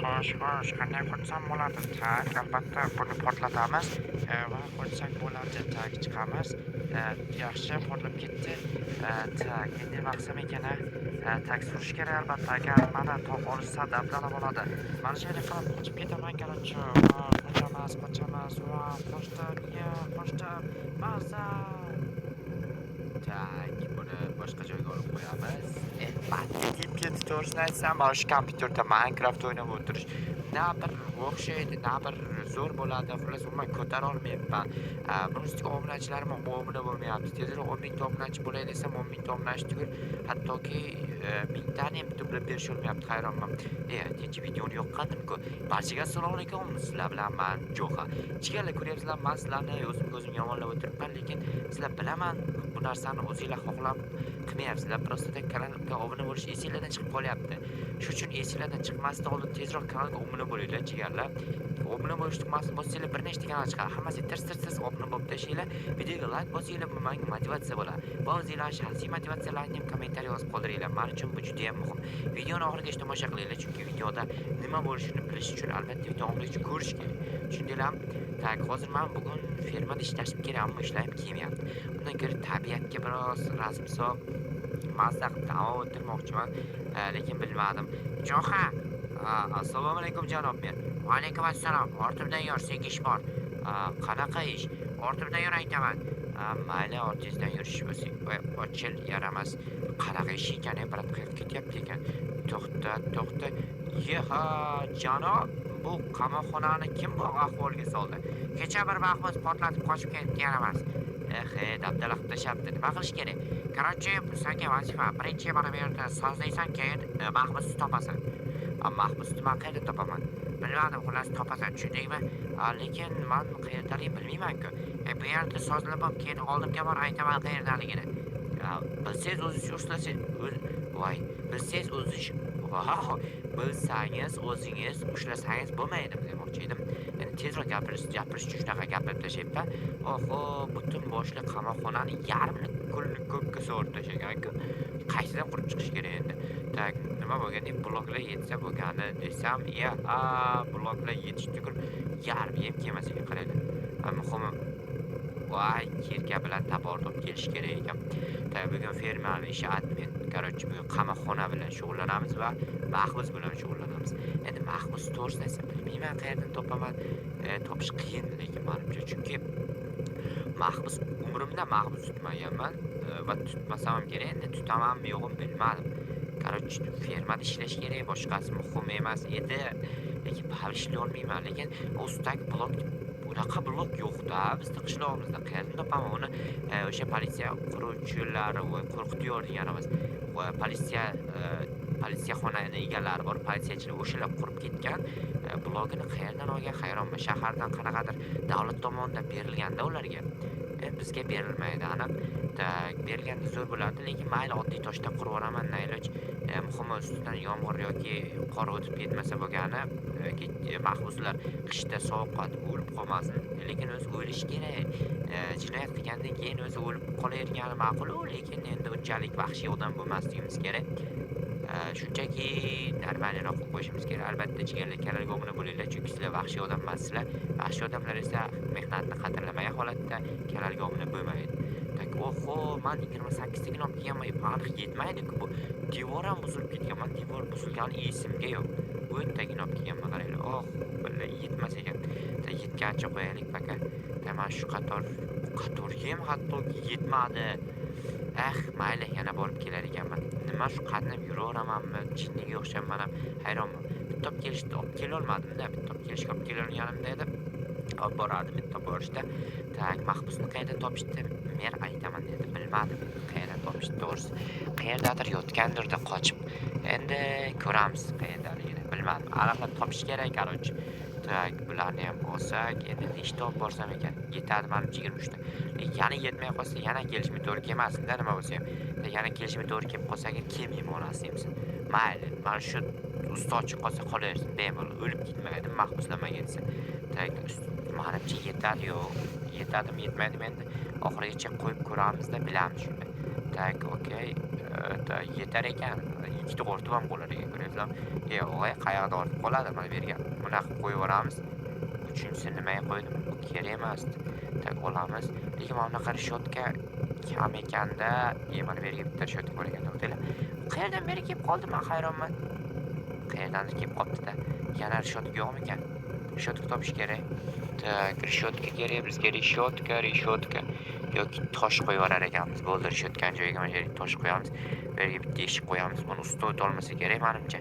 Xo'sh, xo'sh, qanday qochsam bo'ladi? Так, albatta buni portlatamiz va qochsak bo'ladi. Так, chiqamiz. Yaxshi, portlab ketdi. Так, endi nima qilsam ekan, a? Так, surish kerak albatta. Agar mana topib olishsa, dabdala bo'ladi. Mana shu yerga qilib qochib ketaman, короче. Va qochamiz, qochamiz. Va qochdim, ya, qochdim. Maza. Так, buni boshqa joyga olib qo'yamiz. Batga ketdi, to'g'risini aytsam, mana shu kompyuterda Minecraft o'ynab o'tirish na bir o'xshaydi, na bir zo'r bo'ladi. Xullas, umuman ko'tara olmayapman. Buni ustiga obunachilarim ham obuna bo'lmayapti. Tezroq 10 mingta obunachi bo'lay desam, 10 mingta obunachi tugul, hattoki mingtani ham to'plab berisholmayapti, hayronman. Tinch videoni yoqqandim-ku. Barchaga assalomu alaykum. Sizlar bilan man Jo'xa. Jigarlar, ko'ryapsizlar, man sizlarni o'zimga o'zim yomonlab o'tiribman, lekin sizlar, bilaman, bu narsani o'zinglar xohlab qilmayapsizlar. Просто так kanalga obuna bo'lish esinglardan chiqib qolyapti. Shu uchun esinglardan chiqmasdan oldin tezroq kanalga obuna bo'linglar, jigarlar. Obuna bo'lish tugmasini bossanglar, bir nechta kanal chiqadi. Hammasiga tirs tirs tirs obuna bo'lib tashlanglar. Videoga like bosinglar, bu menga motivatsiya bo'ladi. Va o'zinglarning shaxsiy motivatsiyalaringni ham kommentariy yozib qoldiringlar. Men uchun bu juda ham muhim. Videoni oxirigacha tomosha qilinglar, chunki videoda nima bo'lishini bilish uchun albatta videoni oxirigacha ko'rish kerak. Tushundinglarmi? Так, hozir men bugun fermada ishlashim kerak, ammo ishlagim kelmayapti. Undan ko'ra tabiatga biroz rasm solib, mazza qilib dam olib o'tirmoqchiman, lekin bilmadim. Jo'xa, assalomu alaykum, janob mer. Va alaykum assalom. Ortimdan yur, senga ish bor. Qanaqa ish? Ortimdan yur, aytaman. Mayli, ortingizdan yurish bo'lsa, voy, ochil, yaramas. Qanaqa ish ekan, e, брат, qayerga ketyapti ekan? To'xta, to'xta. Yeha, janob, bu qamoqxonani kim bu ahvolga soldi? Kecha bir mahbus portlatib qochib ketdi, yaramas. Eh, dabdala qilib tashlabdi. Nima qilish kerak? Короче, senga vazifa. Birinchi mana bu yerda sozlaysan, keyin mahbusni topasan. Mahbusni man qayerda topaman? Bilmadim, xullas topasan, tushundingmi? Lekin man qayerdaligini bilmayman-ku. Bu yerda sozlab olib, keyin oldimga bor, aytaman qayerdaligini. Bilsangiz o'zingiz ushlasangiz, voy, bilsangiz o'zingiz, vow, bilsangiz o'zingiz ushlasangiz bo'lmaydimi demoqchi edim. Endi tezroq gapirish uchun shunaqa gapirib tashlayapman. Oho, butun boshli qamoqxonani yarmini kulni ko'kka sovurib tashlagan-ku. Qaytadan qurib chiqish kerak endi. Так, nima bo'lganda bloklar yetsa bo'lgani desam, ya, a, bloklar yetish tugul, yarmi ham kelmas ekan, qaranglar. Muhimi, voy, kirka bilan топор olib kelish kerak ekan. Так, bugun fermani ishi admin. Короче, bugun qamoqxona bilan shug'ullanamiz va mahbus bilan shug'ullanamiz. Endi mahbus, to'g'risini aytsam, bilmayman qayerdan topaman. Topish qiyin lekin manimcha, chunki mahbus umrimda mahbus tutmaganman va tutmasam ham kerak. Endi tutamanmi, yo'qmi, bilmadim. Короче, fermada ishlash kerak, boshqasi muhim emas edi. Lekin baribir ishlay olmayman. Lekin ustidagi blok, unaqa blok yo'q-da bizda qishlog'imizda. Qayerdan topaman uni? O'sha politsiya quruvchilari, voy, qo'rqitiyor deganimiz. Va politsiyaxonani egalari bor, politsiyachilar, o'shalar qurib ketgan. Blogini qayerdan olgan, hayronman. Shahardan qanaqadir davlat tomonidan berilganda ularga. Bizga berilmaydi aniq. Так, berilganda zo'r bo'lardi, lekin mayli, oddiy toshdan qurib yuboraman, nailoj. Muhimi ustidan yomg'ir yoki qor o'tib ketmasa bo'lgani, mahbuslar qishda sovuq qotib o'lib qolmasin. Lekin o'zi o'lishi kerak. Jinoyat qilgandan keyin o'zi o'lib qolavergani ma'qul-u, lekin endi unchalik vahshiy odam bo'lmasligimiz kerak. Shunchaki normalroq qilib qo'yishimiz kerak. Albatta, jigarlar, kanalga obuna bo'linglar, chunki sizlar vahshiy odam emassizlar. Vahshiy odamlar esa mehnatni qadrlamagan holatda kanalga obuna bo'lmaydi. Так, oho, man 28 tagina olib kelganman, aniq yetmaydi-ku bu. Devor ham buzilib ketgan. Man devor buzilgani esimga yo'q. O'ttagina olib kelganman, qaranglar. Oh, billa yetmas ekan. Так, yetgancha qo'yaylik пока. Так, mana shu qator, bu qatorga ham hattoki yetmadi. Eh, mayli, yana borib kelar ekanman. Nima shu qatnab yuraveramanmi? Jinniga o'xshab man ham hayronman. Bitta olib kelishdi, olib kelolmadim-da. Bitta olib kelishga olib kelolganimda edi. Olib borardim bitta borishda. Так, mahbusni qayerdan topishdi? Men aytaman dedi. Bilmadim qayerdan topishdi to'g'risi. Qayerdadir yotgandirda qochib. Endi ko'ramiz qayerdaligini. Bilmadim. Aniqlab topish kerak, короче. Так, bularni ham olsak, endi nechta olib borsam ekan? Yetadi manimcha 23 ta. Yana yetmay qolsa, yana kelishim to'g'ri kelmasin-da, nima bo'lsa ham. Yana kelishim to'g'ri kelib qolsa, agar kelmayman, onasi emsin. Mayli, mana shu usti ochiq qolsa qolaversin, bemalol o'lib ketmaydi mahbuslar menga desa. Так, manimcha yetadi, yo'q, yetadimi, yetmaydimi, endi oxirigacha qo'yib ko'ramizda, bilamiz shunda. Так, okey, yetar ekan. Ikkita ortib ham qolar ekan, ko'ryapsizlarmi? Yo'q, qayerda ortib qoladi? Mana bu yerga bunaqa qilib qo'yib yuboramiz. Uchinchisini nimaga qo'ydim? Bu kerak emasdi. Так, olamiz. Lekin mana bunaqa reshotka kam ekanda. Mana bu yerga bitta reshotka bor ekan, to'xtanglar. Qayerdan beri kelib qoldi, men hayronman. Qayerdandir kelib qolibdi-da. Yana reshotka yo'qmikan? Reshotka topish kerak. Так, reshotka kerak bizga, reshotka, reshotka. Yoki tosh qo'yib yuborar ekanmiz. Bo'ldi, reshotkani joyiga mana shu yerga tosh qo'yamiz. Bu yerga bitta eshik qo'yamiz. Buni ustida o'ta olmasa kerak menimcha.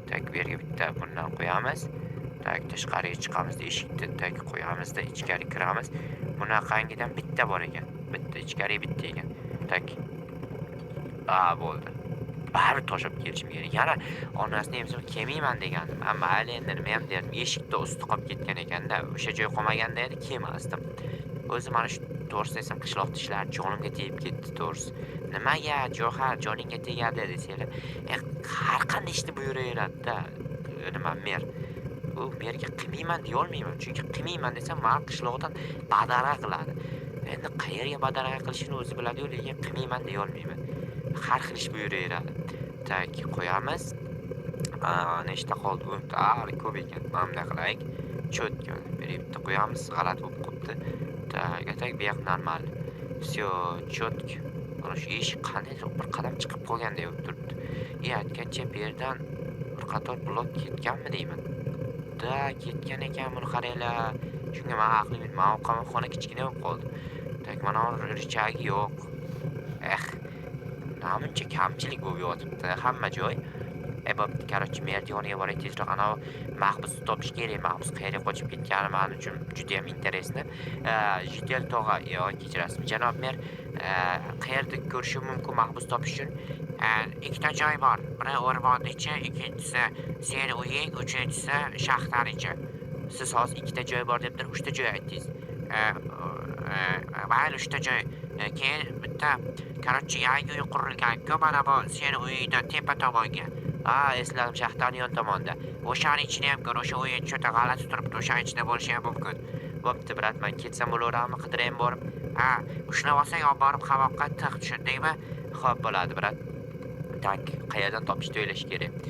Так, bu yerga bitta bundan qo'yamiz. Так, tashqariga chiqamiz, eshikni так qo'yamizda ichkari kiramiz. Bunaqangidan bitta bor ekan. Bitta ichkari bitta ekan. Так. A, bo'ldi. Baribir tosh olib kelishim kerak. Yana onasini emsam kelmayman degandim. A, mayli endi nima ham derdim. Eshikda usti qolib ketgan ekanda. O'sha joy qolmaganda edi, kelmasdim. O'zi mana shu to'g'risini aytsam, qishloqda ishlar jonimga tegib ketdi to'g'risi. Nimaga Johar joningga tegadi desanglar, har qanday ishni buyuraveradi-da, nima mer. U merga qilmayman deya olmayman. Chunki qilmayman desam, meni qishloqdan badarg'a qiladi. Endi qayerga badarg'a qilishini o'zi biladi-yu, lekin qilmayman deya olmayman. Har xil ish buyuraveradi. Так, qo'yamiz. Nechta qoldi? O'nta, hali ko'p ekan. Mana bunday qilaylik. Cho'tka bu yerga bitta qo'yamiz, g'alati bo'lib qolibdi. Так, так, bu yoq normal. Всё, cho'tka. Mana shu eshik qandaydir bir qadam chiqib qolganday bo'lib turibdi. Aytgancha bu yerdan bir qator blok ketganmi deyman. Da, ketgan ekan, buni qaranglar. Shunga men aqlim yetmadi. Mana bu qamoqxona kichkina bo'lib qoldi. Так, mana bu richagi yo'q. Eh, namuncha kamchilik bo'lib yotibdi hamma joy. Bo'pti, короче, merni yoniga boray tezroq. Ana mahbusni topish kerak. Mahbus qayerga qochib ketgani men uchun juda ham интересно. Jidel tog'a, yo'q, kechirasiz. Janob mer, qayerda ko'rishim mumkin mahbus topish uchun? Ikkita joy bor. Biri o'rmonni ichi, ikkinchisi seni uying, uchinchisi shaxtani ichi. Siz hozir ikkita joy bor deb turib, uchta joy aytdingiz. Mayli, uchta joy. Keyin bitta, короче, yangi uy qurilgan-ku, mana bu seni uyingdan tepa tomonga. Ha, esladim, shaxtani yon tomonda. O'shani ichini ham ko'r, o'sha uy juda g'alati turibdi, o'shani ichida bo'lishi ham mumkin. Bo'pti, brat, men ketsam bo'laveradimi, qidirayim borib? Ha, ushlab olsang, olib borib qamoqqa tiq, tushundingmi? Xo'p, bo'ladi, brat. Так, qayerdan topishni o'ylash kerak.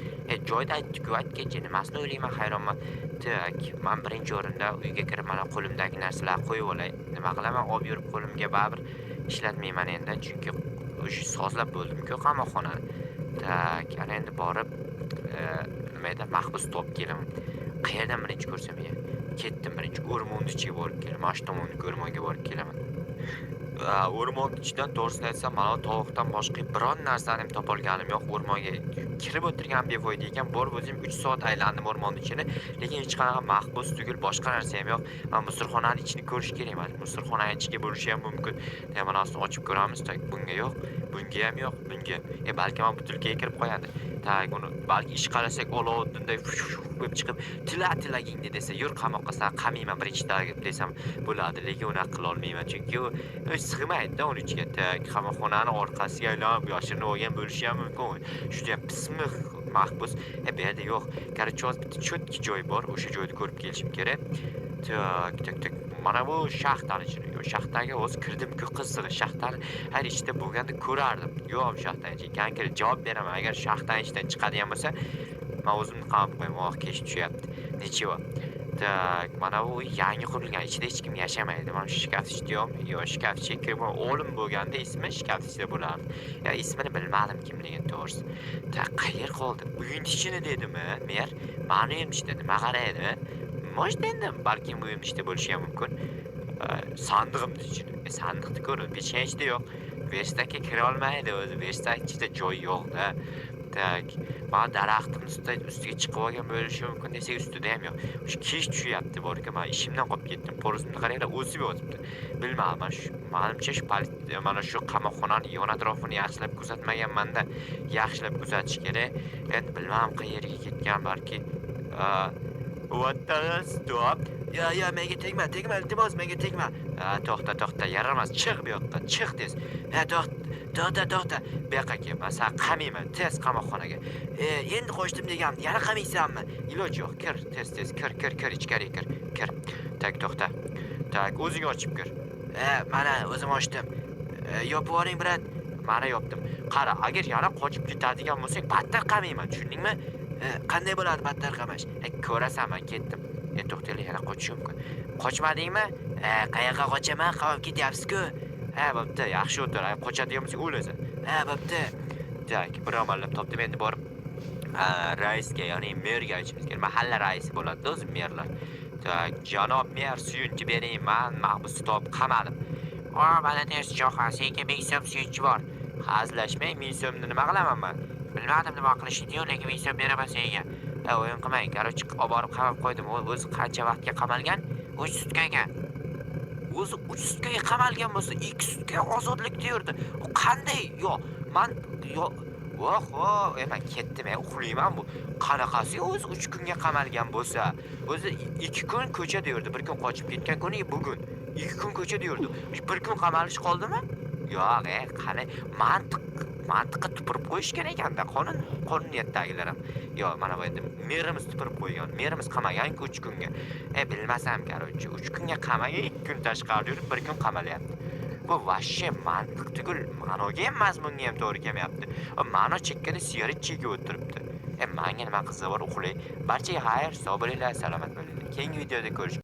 Joyda aytdi-ku, aytgancha nimasini o'ylayman, hayronman. Так, men birinchi o'rinda uyga kirib mana qo'limdagi narsalarni qo'yib olay. Nima qilaman, olib yurib qo'limga baribir ishlatmayman endi, chunki o'sha sozlab bo'ldim-ku qamoqxonani. Так, ana endi borib, nima edi, mahbus topib kelaman. Qayerdan birinchi ko'rsam ya? Ketdim birinchi o'rmonni ichiga borib kelaman. Mana shu tomondagi o'rmonga borib kelaman. O'rmon ichidan to'g'risini aytsam, mana tovuqdan boshqa biron narsani ham topolganim yo'q. O'rmonga kirib o'tirgan befoyda ekan. Borib o'zim 3 soat aylandim o'rmon ichini, lekin hech qanaqa mahbus tugul boshqa narsa ham yo'q. Mana musulxonani ichini ko'rish kerak. Mana musulxonani ichiga bo'lishi ham mumkin. Mana ostini ochib ko'ramiz. Так, bunga yo'q, bunga ham yo'q, bunga. Balki mana butilkaga kirib qo'yadi. Так, uni balki ish qarasak Olovuddinday bo'lib chiqib, tila tilagingni desa, yur qamoqqa san qamayman birinchi desam bo'ladi, lekin unaqa qila olmayman, chunki u sig'maydi-da uni ichiga. Так, qamoqxonani orqasiga aylanib yashirinib olgan bo'lishi ham mumkin. Juda ham pismiq mahbus. Bu yerda yo'q. Короче, hozir bitta cho'tki joy bor, o'sha joyni ko'rib kelishim kerak. Так, так, так. Mana bu shaxtani ichini. Yo'q, shaxtaga hozir kirdim-ku, qizig'i. Shaxtani har ichida bo'lganda ko'rardim. Yo'q, shaxtani ichiga konkret javob beraman. Agar shaxtani ichidan chiqadigan bo'lsa, men o'zimni qamab qo'yaman. Oh, kech tushyapti. Nechiva. Так, mana bu uy yangi qurilgan, ichida hech kim yashamaydi. Mana shu shkaf ichida yo'qmi? Yo'q, shkaf ichiga kirib o'lim bo'lganda ismi shkaf ichida bo'lardi. Ya ismini bilmadim kimligini to'g'risi. Так, qayer qoldi? Uyning ichini dedimi? Mer, mani uyim ichida nima qaraydi? Может endi balkim uyim ichida bo'lishi ham mumkin. Sandig'imni ichida. Sandiqni ko'rdim, pechka ichida yo'q. Verstakka kira olmaydi o'zi. Verstak ichida joy yo'q-da. Tak, mana daraxtning ustiga chiqib olgan bo'lishi mumkin desak, ustida ham yo'q. O'sha kech tushyapti borku, men ishimdan qolib ketdim. Porozimni qaranglar, o'sib yotibdi. Bilmadim, mana shu, menimcha shu mana shu qamoqxonani yon atrofini yaxshilab kuzatmaganman-da. Yaxshilab kuzatish kerak. Endi bilmadim qayerga ketgan, balki What the stop? Ya, ya, menga tegma, tegma, iltimos, menga tegma. To'xta, to'xta, yaramas, chiq bu yoqqa, chiq tez. Ha, to'xta, to'xta. Bu yoqqa kel, men seni qamayman, tez qamoqxonaga. Endi qochdim degandim, yana qamaysanmi? Iloj yo'q, kir, tez, tez, kir, kir, kir, ichkariga kir, kir. Tak, to'xta. Tak, o'zing ochib kir. Mana o'zim ochdim. Yopib yuboring, brat. Mana yopdim. Qara, agar yana qochib ketadigan bo'lsang, battar qamayman, tushundingmi? Qanday bo'ladi battar qamash? Ko'rasan, men ketdim. To'xtanglar, yana qochishi mumkin. Qochmadingmi? Qayoqqa qochaman? Qamab ketyapsiz-ku. Ha, bo'pti, yaxshi o'tir. Qochadigan bo'lsang o'lasan. Ha, bo'pti. Tak, bir amallab topdim, endi borib raisga, ya'ni merga aytishimiz kerak. Mahalla raisi bo'ladi o'zi merlar. Tak, janob mer, suyunchi bering, men mahbusni topib qamadim. O, молодец, Jo'xa, senga 1000 so'm suyunchi bor. Hazillashmang, 1000 so'mni nima qilaman men? Bilmadim nima qilishni, lekin 1000 so'm beraman senga. O'yin qilmang, короче, olib borib qamab qo'ydim. U o'zi qancha vaqtga qamalgan? 3 sutkaga. O'zi 3 sutkaga qamalgan bo'lsa, 2 sutka ozodlikda yurdi. U qanday? Yo, man yo, voho, men ketdim, uxlayman bu. Qanaqasi o'zi 3 kunga qamalgan bo'lsa, o'zi 2 kun ko'chada yurdi, 1 kun qochib ketgan kuni bugun. 2 kun ko'chada yurdi. 1 kun qamalish qoldimi? Yo'q, qani mantiqqa tupurib qo'yishgan ekanda qonuniyatdagilar ham. Yo, mana bu endi merimiz tupurib qo'ygan. Merimiz qamagan-ku 3 kunga. Bilmasam, короче, 3 kunga qamagan, 2 kun tashqarida yurib, 1 kun qamalyapti. Bu вообще mantiq tugul, ma'noga ham, mazmunga ham to'g'ri kelmayapti. Ma'no chekkada sigaret chekib o'tiribdi. Manga nima qizig'i bor, uxlay. Barchaga xayr, sog' bo'linglar, salomat bo'linglar. Keyingi videoda ko'rishguncha.